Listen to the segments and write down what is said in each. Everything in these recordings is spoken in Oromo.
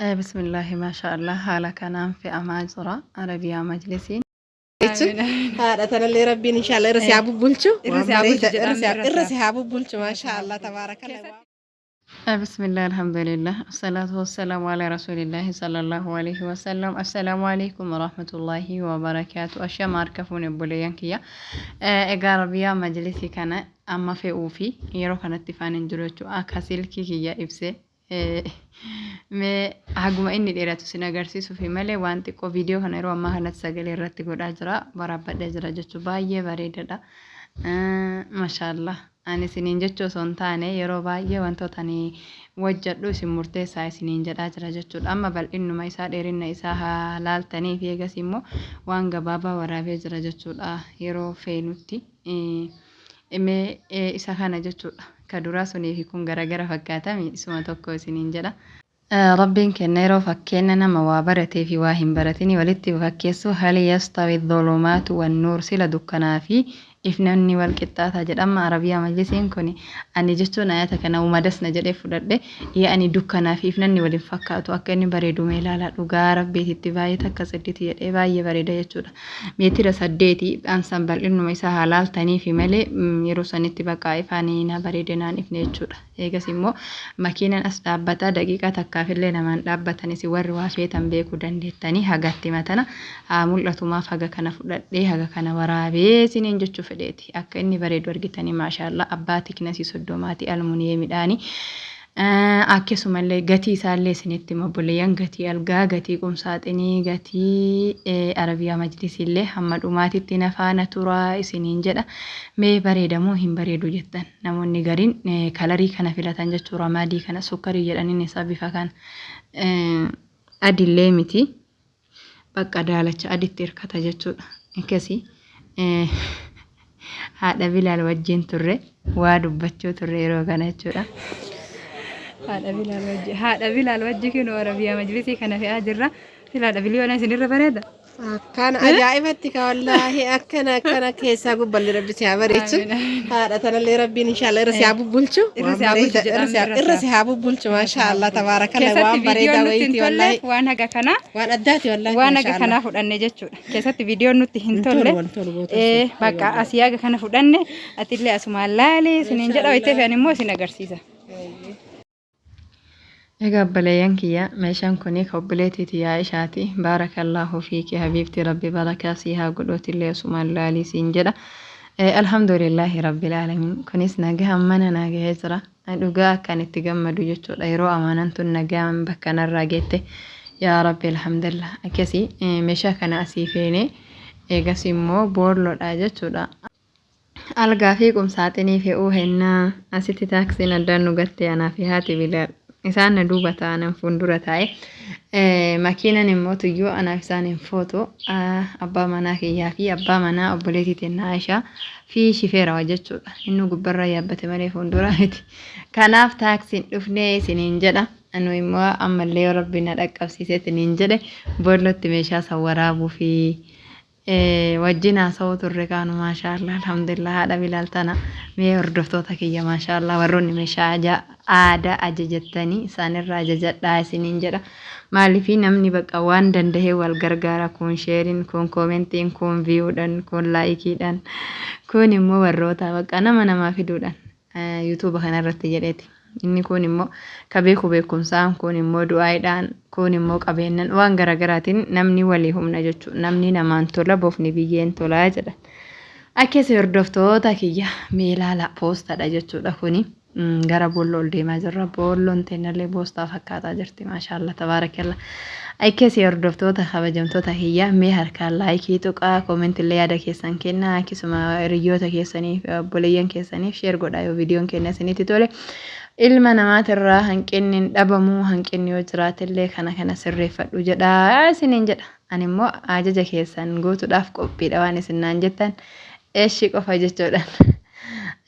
Bismillaahi maashaa Allah haala kanaan fe'amaa jira Arabiyaa majlisiin. Jechuun haadha tanallee rabbiin inshallah irra si haa bubbulchu. Irra si haa bulchu Irra si haa- jedhaan. irra si haa bubbulchu, maashaa Allah, tabaarakallah. Bismillah, alhamdulillah, wassalatu wassalamu ala rasulillahi sallallahu alaihi wasallam. Assalaamu alaikum warahmatullahi wabarakaatu. Ashama harka fuune obboleeyyan kiyya. Egaa Arabiyaa majlisii kana amma fe'uu fi yeroo kanatti ifaan hin jiru jechuudha. Akka silkii kiyya ibsee mee haguma inni dheeratu sin agarsiisuufi malee waan xiqqoo viidiyoo kana yeroo ammaa kanatti sagalee irratti godhaa jira, waraabbadhee jira jechuudha. Baay'ee bareedadha. Mashaallah. Ani isiniin jechuu osoo hin taane yeroo baay'ee wantoota ani wajjadhu isin murteessaa isiniin jedhaa jira jechuudha. Amma bal'innuma isaa, dheerinna isaa haa laaltanii fi eegas immoo waan gabaabaa waraabee jira jechuudha yeroo feenutti. Mee isa kana jechuudha. Ka duraa sunii fi kun garagara fakkaatami, isuma tokko isiniin jedha. Rabbiin kenna yeroo fakkeenna nama waa baratee fi waa hin baratinii walitti fakkeessu, hal yastawi dhulumaatu wan nuur, sila dukkanaa fi ifnanni wal qixxaataa jedha. Amma Arabiyaa majlisiin kuni ani jechuun ayata kana uma das na jedhee fudhadhe, ya'ani dukkanaa fi ifnanni wal hin fakkaatu. Akka inni bareedu mee ilaalaa, dhugaa Rabbiititti baay'ee takka tsidditi jedhee, baay'ee bareeda jechuudha. Meetira 8 dhaan san bal'innuma isaa haa laaltaniifi malee yeroo sanitti baqaa ifaanii na bareede naan ifne jechuudha. Eegas immoo makiinan as dhaabbata, daqiiqaa takkaafillee namaan dhaabbatan. Isin warri waa feetan beekuu dandeettanii hagatti matana haa mul'atumaaf haga kana fudhadhee haga kana waraabee isiniin jechuu fedheeti. Akka inni bareedu argitanii, maashaallah, abbaa tiknasii 30ti, almuniyeemidhaani. Akkesumallee gatii isaallee isinitti hima obboleeyyan, gatii algaa, gatii qumsaaxinii, gatii Arabiyaa majlisiillee hamma dhumaatitti na faana turaa isiniin jedha. Mee bareeda moo hin bareedu jettan? Namoonni gariin kalarii kana filatan jechuu, ramaadii kana, sukkarii jedhaniin isaa, bifa kana adillee miti, bakka daalacha aditti hirkata jechuudha. Akkasii haadha Bilaal wajjin turre, waa dubbachuu turre yeroo kana jechuudha. Haadha Bilaal wajji, haadha Bilaal wajji kinoo Arabiyaa majlisii kana fe'aa jirra. Sila haadha Biliyoona isinirra bareeda. Akkana ajaa'ibatti ka wallaahi, akkana akkana keessaa gubballi rabbi si haa bareechu. Amiin, amiin. Haadha tanallee rabbiin inshallah irra si haa bubbulchu. Irra si haa bulchu Irra si haa- jedhaan. irra si haa bubbulchu, maashaa Allah, tabaarakallah, Keessatti waan bareedaa viidiyoon nutti hin wayiiti wallaahi. tolleef waan haga kanaa Waan addaati wallaahi, waan haga maashaa kanaa Allah. fudhanne jechuudha. Keessatti viidiyoon nutti hin Hin tolu, tolle. hin tolu goota sun. Bakka asii haga kana fudhanne, atillee asumaan laalee isiniin jedha, wayitee fe'an immoo isin agarsiisa. Egaa obboleeyyan kiyya, meeshaan kuni ka obboleettii tiyya Aishaati. Baarakallaahu fiiki habiibti, Rabbi barakaa sii haa godhu, atillee asumaan laalii siin jedha. Alhamdulillaahi Rabbil aalamiin, kunis nagahaan mana naa gahee jira. Dhugaa akkaan itti gammadu jechuudha yeroo amaanan tun nagaan bakka narraa geette. Yaa Rabbi, alhamdulillah. Akkasii meeshaa kana asii feenee eegas immoo boolloodha jechuudha. Algaa fi qumsaaxinii fe'uu hennaa asitti taaksiin addaan nu gatte, anaa fi haati Bilaal. Isaan na duuba taa'an, an fuuldura taa'e. Makiinan immoo tuyyuu anaaf isaan hin footu. Abbaa manaa kiyyaa fi abbaa manaa obboleettii teenna Aishaa fi shifeera jechuudha. Innuu gubbarraa yaabbate malee fuulduraa miti. Kanaaf taaksiin dhufnee isiniin jedha. Anu immoo ammallee yoo Rabbi na dhaqqabsiisee isiniin jedhe boollootti meeshaa san waraabuu fi wajjin haasa'uu turre kaanu. Maashaallah, alhamdulillah. Haadha Bilaal tana mee hordoftoota kiyya, maashaallah, warroonni meeshaa aadaa ajajattanii isaanirraa ajajadhaa isiniin jedha. Maaliifii namni bakka waan dandahee wal gargaara, kun sheeriin, kun koomentiin, kun viyuudhaan, kun laayikiidhaan, kun immoo warroota bakka nama namaa fiduudhaan yuutuuba kanarratti jedheeti. Inni kun immoo ka beeku beekumsaan, kun immoo du'aayidhaan, kun immoo qabeennan, waan garaagaraatiin namni walii humna jechuudha. Namni namaan tola, bofni biyyeen tolaa jedha. Akkasii hordoftoota kiyya, mee ilaala, poostadha jechuudha kuni. Gara boolloo ol deemaa jirra. Boolloon teennallee poostaa fakkaataa jirti. Maashaallah, tabaarakalla. Akkasii hordoftoota kabajamtoota kiyya, mee harkaan laayikii tuqaa, koomentillee yaada keessan kennaa, akkasuma hiriyoota keessaniif, obboleeyyan keessaniif share godhaa yoo viidiyoon keenya isinitti tole. Ilma namaatirraa hanqinni hin dhabamu, hanqinni yoo jiraatillee kana kana sirreeffadhu jedhaa isiniin jedha. Ani immoo ajaja keessan guutuudhaaf qophiidha, waan isin naan jettan eshi qofa jechuudhaan.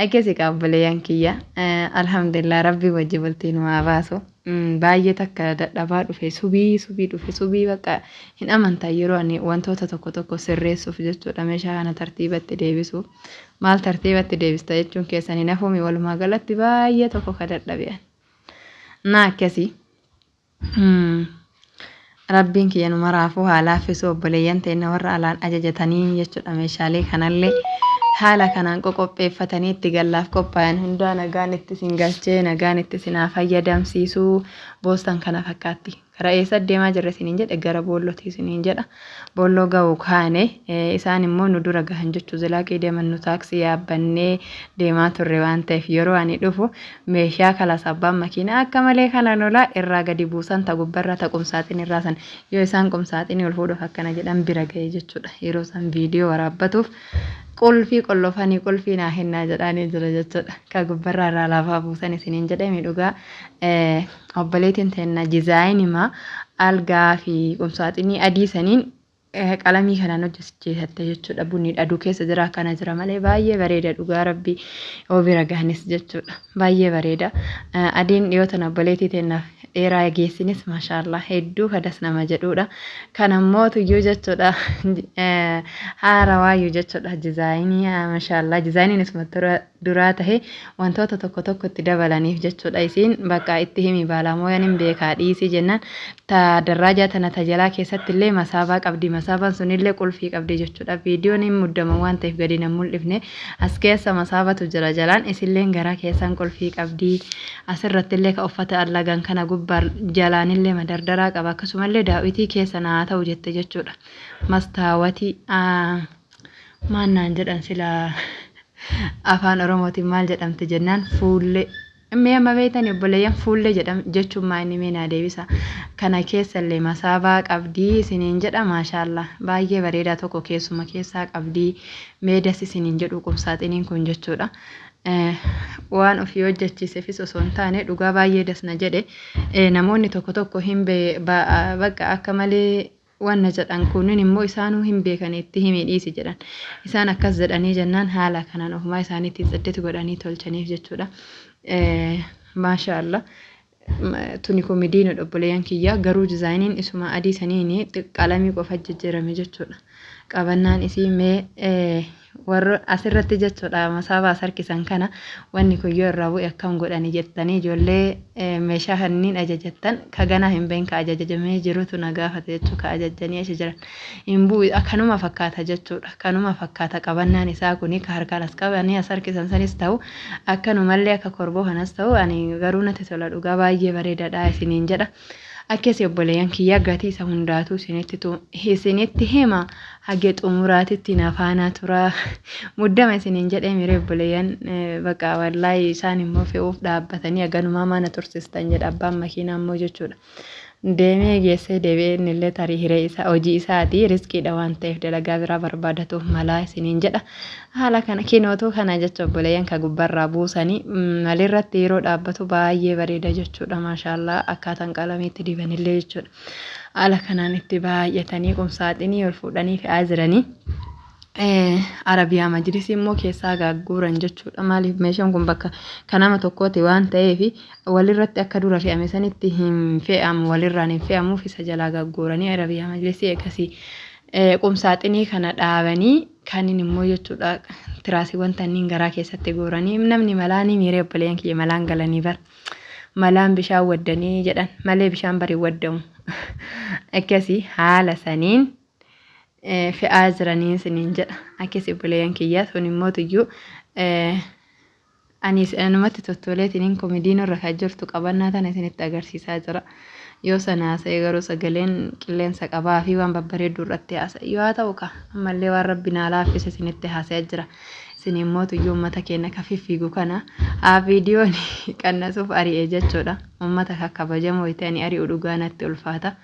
Akkasii kaa obboleeyyan kiyya, alhamdulillah, rabbii wajji bultii nu haa baasu. Baay'ee takka dadhabaa dhufe, subii subii dhufe, subii bakka hin amantan yeroo ani wantoota tokko tokko sirreessuuf jechuudha, meeshaa kana tartiibatti deebisuuf. Maal tartiibatti deebista jechuun keessan hin hafuumi, walumaa galatti baay'ee tokko ka dadhabe ani. Na akkasii. Rabbiin kiyya nu maraafuu haa laaffisu obboleeyyan teenna warra alaan ajajatanii jechuudha meeshaalee kanallee haala kanaan qoqopheeffatanii itti gallaaf qophaayan hundaa nagaan itti isin galchee nagaan itti isin haa fayyadamsiisu boostan kana fakkaatti. Kara eessa deemaa jirra isiniin jedhe gara boolloti isiniin jedha. Boolloo ga'u kaane isaan immoo nu dura gahan jechuu zilaaqii deeman nu taaksii yaabbannee deemaa turre waan ta'eef yeroo ani dhufu meeshaa kalas abbaan makiinaa akka malee kana lolaa irraa gadi buusan ta gubbarraa ta qumsaaxinii irraa san yoo isaan qumsaaxinii ol fuudhuuf akkana jedhan bira ga'e jechuudha. Yeroo san viidiyoo waraabbatuuf qulfii qollofanii qulfii naa hennaa jedhaanii jira jechuudha. Ka gubbarraa irraa lafaa buusan isiniin jedhee dhugaa obboleetiin teenna dizaayinima algaa fi qumsaaxinii adii saniin qalamii kanaan hojjechiisatte jechuudha. Bunni aduu keessa jira akkana jira malee baay'ee bareeda dhugaa rabbii yoo bira gahanis jechuudha. Baay'ee bareeda. Adiin dhiyoo tana obboleettii teennaaf dheeraa geessinis maashaallah hedduu kadas nama jedhuudha. Kan ammoo tuyyuu jechuudha haarawaayyuu jechuudha dizaayinii maashaallah dizaayiniin isuma duraa tahe wantoota tokko tokko itti dabalaniif jechuudha isiin bakka itti himi baalamooyan hin beekaa dhiisii jennaan ta darraajaa tana ta jalaa keessatti illee masaabaa qabdi masaabaan sunillee qulfii qabdi jechuudha viidiyoon hin muddamu waan ta'eef gadi nan mul'ifne as keessa masaabatu jira jalaan isilleen garaa keessaan qulfii qabdi asirratti illee ka uffata allagan kana gubbaa jalaanillee madardaraa qaba akkasumallee daawwitii keessa naa ta'u jette jechuudha mastaawatii maal naan jedhan silaa afaan oromootiin maal jedhamti jennaan fuullee mee amma beektani obboleeyyan fuullee jedham jechuun maa inni mee naa deebisa kana keessallee masaabaa qabdii isiniin jedha maashaallah baay'ee bareedaa tokko keessuma keessaa qabdii mee das isiniin jedhu qumsaaxiniin kun jechuudha. Waan ofii hojjechiisefis osoo hin taane dhugaa baay'ee das na jedhe namoonni tokko tokko hin bakka akka malee wanna jedhan kunnin immoo isaanuu hin beekani itti himii dhiisi jedhan. Isaan akkas jedhanii jennaan haala kanaan ofumaa isaaniitti tsiddit godhanii tolchaniif jechuudha. Maasha Allah. Tuni komidiinodha obboleeyyan kiyya garuu dizaayiniin isuma adii saniini qalamii qofa jijjiirame jechuudha. Qabannaan isii mee warra asirratti jechuudha masaabaa as harkisan kana wanni kun yoo irraa bu'e akkam godhani jettanii ijoollee meeshaa kanniin ajajattan ka ganaa hin behin ka ajajamee jirutu na gaafate jechuu ka ajajjanii achi jiran hin bu'u kanuma fakkaata jechuudha kanuma fakkaata qabannaan isaa kuni ka harkaan as qabanii as harkisan sanis ta'u akkanumallee akka korboo kanas ta'u ani garuu natti tola dhugaa baay'ee bareedaadha isiniin jedha. Akkasi obboleeyyan kiyya gatii isa hundaatuu isinitti hima hage xumuraatitti na faana tura muddama isiniin jedhee miree obboleeyyan baqa wallaahi isaan immoo fe'uuf dhaabbatanii haganumaa mana tursistan jedha abbaan makiinaa immoo jechuudha. Deemee geessee deebi'ee innillee tarii hiree isaa hojii isaati riskiidha waan ta'eef dalagaa biraa barbaadatuuf malaa isiniin jedha. Haala kana kinootuu kana jecha obboleeyyan ka gubbarraa buusanii malirratti yeroo dhaabbatu baay'ee bareeda jechuudha maashaallaa akkaataan qalamiitti dibanillee jechuudha. Haala kanaan itti baay'atanii qumsaaxinii ol fuudhanii fe'aa jiranii. Arabiyaa majlisii immoo keessaa gaagguuran jechuudha. Maaliif meeshaan kun bakka kan nama tokkooti waan ta'eef walirratti akka dura fe'ame sanitti hin fe'amu walirraan hin fe'amuuf isa jalaa gaagguuranii Arabiyaa majlisii eegasii qumsaaxinii kana dhaabanii kanin immoo jechuudha tiraasiiwwan tanniin garaa keessatti guuranii namni malaanii miiree obboleeyyan kiyya malaan galanii bar malaan bishaan waddanii jedhan malee bishaan bari waddamu akkasii haala saniin fe'aa jiranii isiniin jedha akkasii obboleeyyan kiyya sun immoo tuyyuu ani anumatti tottoleetiniin komediin irra kan jirtu qabannaa tana isinitti agarsiisaa jira. Yoo sana haasa'e garuu sagaleen qilleensa qabaa fi waan babbareedduu irratti haasa'e. Yoo haa ta'u ka ammallee waan rabbi naa laaffise isinitti haasa'aa jira. Isin immoo tuyyuu uummata keenya ka fiffiigu kana haa viidiyoon qannasuuf ari'e jechuudha. Uummata ka kabajamoo itti ani ari'u dhugaa natti ulfaata.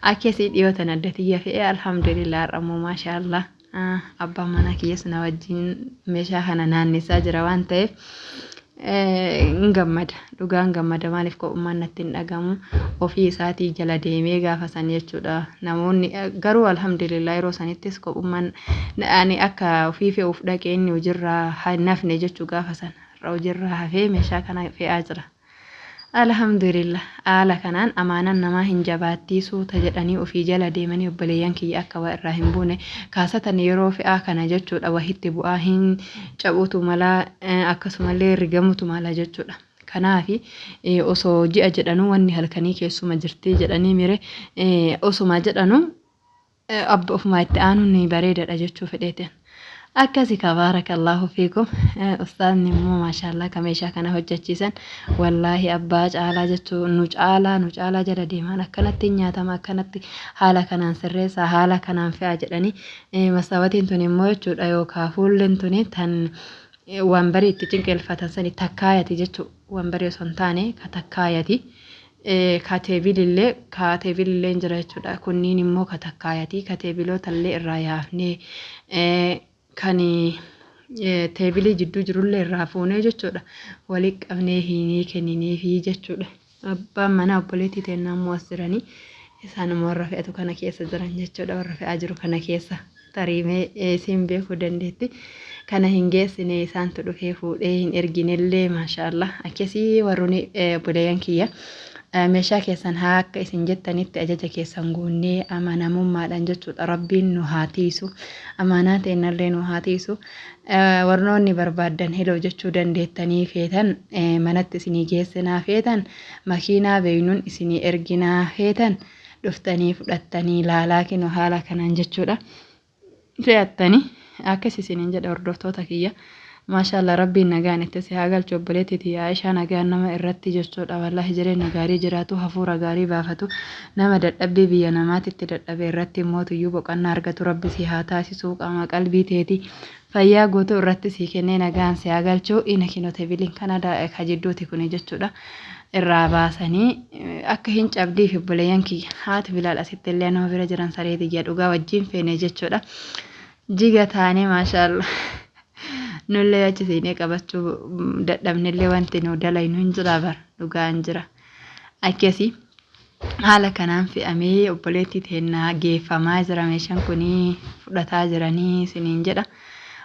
Akkasii dhiyoo tana adda tiyya fe'ee alhamdulillah har'a immoo maashaallah. Abbaan manaa kiyyas na wajjin meeshaa kana naannessaa jira waan ta'eef hin gammada. Dhugaa hin gammada maaliif kophummaan natti hin dhagamu ofii isaatii jala deemee gaafa san jechuudha. Namoonni garuu alhamdulillah yeroo sanittis kophummaan ani akka ofii fe'uuf dhaqee inni hojiirraa hin hafne jechuu gaafa sana hojiirraa hafee meeshaa kana fe'aa jira. Alhamdulillah haala kanaan amaanaan namaa hin jabaattii suuta jedhanii ofii jala deemanii obboleeyyan kiyya akka waa irraa hin buune kaasatan yeroo fe'aa kana jechuudha wahitti bu'aa hin caphutu mala akkasumallee rigamutu mala jechuudha. Kanaafi osoo ji'a jedhanuu wanni halkanii keessuma jirti jedhanii mire osuma jedhanuu abba ofumaa itti aanuun bareedadha jechuu fedheetiin. Akkasi ka baarakallaahu fiikum. Ustaazni immoo maashaallah ka meeshaa kana hojjechiisan wallaahi abbaa caalaa jechuu nu caalaa nu caalaa jala deemaan akkanatti hin nyaatama akkanatti haala kanaan sirreessaa haala kanaan fe'a jedhanii masaawatiin tun immoo jechuudha yookaa fuulleen tuni tan wanbarii itti cinqeelfatan sani takkaayati jechuu wanbarii osoo hin taane ka takkaayati. Ka teebilillee ka teebilillee hin jira jechuudha. Kunniin immoo ka takkaayati ka teebilootallee irraa yaafnee kan teebilii jidduu jirullee irraa fuunee jechuudha. Wali qabnee hiinii kennineefii jechuudha. Abbaan manaa obboleettii teennaa immoo as jiranii isaanuma warra fe'atu kana keessa jiran jechuudha. Warra fe'aa jiru kana keessa. Tarii mee isiin beekuu dandeetti. Kana hin geessine isaantu dhufee fuudhee hin erginellee maashaallah. Akkasii warroonni obboleeyyan kiyya meeshaa keessan haa akka isin jettanitti ajaja keessan guunnee amanamummaadhaan jechuudha. Rabbiin nu haa tiisu. Amaanaa teennallee nu haa tiisu. Warroonni barbaaddan heloo jechuu dandeettanii feetan manatti isinii geessinaa feetan makiinaa beeynuun isinii erginaa feetan dhuftanii fudhattanii laalaa kino haala kanaan jechuudha fe'attanii akkas isiniin jedha hordoftoota kiyya. Maashaallah rabbiin nagaan itti si haa galchu obboleettii tiyya Aishaa nagaan nama irratti jechuudha wallaahi jireenya gaarii jiraatu hafuura gaarii baafatu nama dadhabbii biyya namaatitti dadhabe irratti immoo tuyyuu boqannaa argatu rabbi si haa taasisuu qaama qalbii teeti fayyaa guutuu irratti sii kennee nagaan si haa galchu ina kino tebiliin kana ka jidduuti kuni jechuudha irraa baasanii akka hin cabdiif obboleeyyan kiyya haati bilaal asitti illee nama bira jiran saree tiyya dhugaa wajjin feene jechuudha jiga taanee maashaallah nullee achi seenee qabachuu dadhabnellee wanti nu dalaynu hin jira bar dhugaa hin jira akkasii haala kanaan fe'amee obboleettii teennaa geeffamaa jira meeshaan kun fudhataa jiranii isiniin jedha.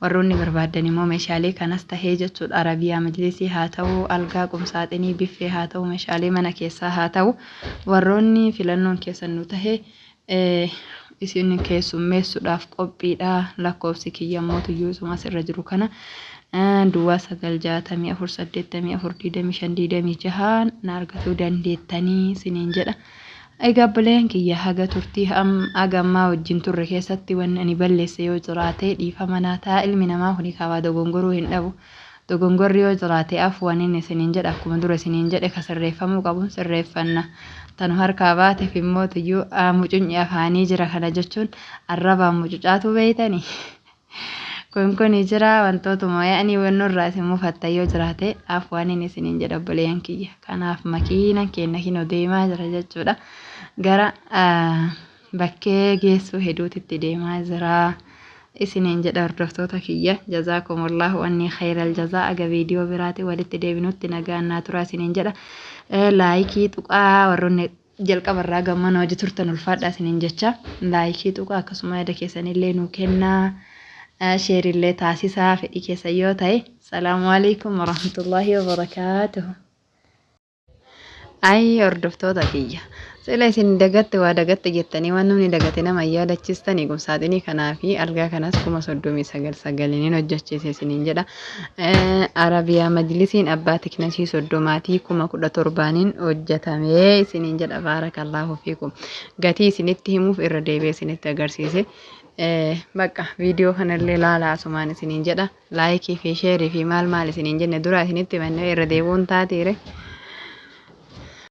Warroonni barbaaddan immoo meeshaalee kanas tahee jechuudha Arabiyaa majlisii haa ta'u algaa qumsaaxinii biffee haa ta'u meeshaalee mana keessaa haa ta'u warroonni filannoon keessan nu tahe isin keessummeessuudhaaf qophiidha lakkoofsi kiyya immoo tuyyuu isuma asirra jiru kana duwwaa 9 64 84 25 26 na argatuu dandeettanii isiniin jedha. Egaa obboleeyyan kiyya haga turtii haga ammaa wajjin turre keessatti wanni ani balleesse yoo jiraate dhiifama naa ta'a ilmi namaa kuni kaawaa dogongoruu hin dhabu. Dogongorri yoo jiraate afwanin isiniin jedha akkuma dura isiniin jedhe ka sirreeffamuu qabuun sirreeffanna. Tanu harkaa baateef immoo tuyyuu mucuñi afaanii jira kana jechuun arrabaan mucucaatuu beeytanii. Kun kuni jira wantootuma yaa'anii wannurraa isin mufattan yoo jiraate afwaaniin isiniin jedha obboleeyyan kiyya. Kanaaf makiinan keenna kinoo deemaa jira jechuudha. Gara bakkee geessuu heduutitti deemaa jira. Isiniin jedha hordoftoota kiyya. Jazaakumullahu annii khayral jazaa aga viidiyoo biraati walitti deebinutti nagaan naa turaa isiniin jedha. Laayikii tuqaa warroonni jalqaba irraa gamma nu hojii turtan ulfaadhaa isiniin jecha laayikii tuqaa akkasuma yaada keessanillee nuu kennaa sheerillee taasisaa fedhii keessan yoo ta'e. Salaamu alaikum warahmatullaahi wabarakaatuhu. Ayi hordoftoota kiyya. Sila isin dagatte waa dagatte jettanii waan namni dagate nama hin yaadachiistanii qumsaaxinii kanaa fi algaa kanas 39,000 sagaliin hojjechiise isiniin jedha. Arabiyaa majlisiin abbaa tiknasii soddomaatii 17,000n hojjetamee isiniin jedha baarakallaahu fiikum. Gatii isinitti himuuf irra deebi'ee isinitti agarsiise. Bakka viidiyoo kanallee laalaa asumaan isiniin jedha. Laayikii fi sheerii fi maal maal isiniin jenne dura isinitti himannee irra deebi'uun taatiire.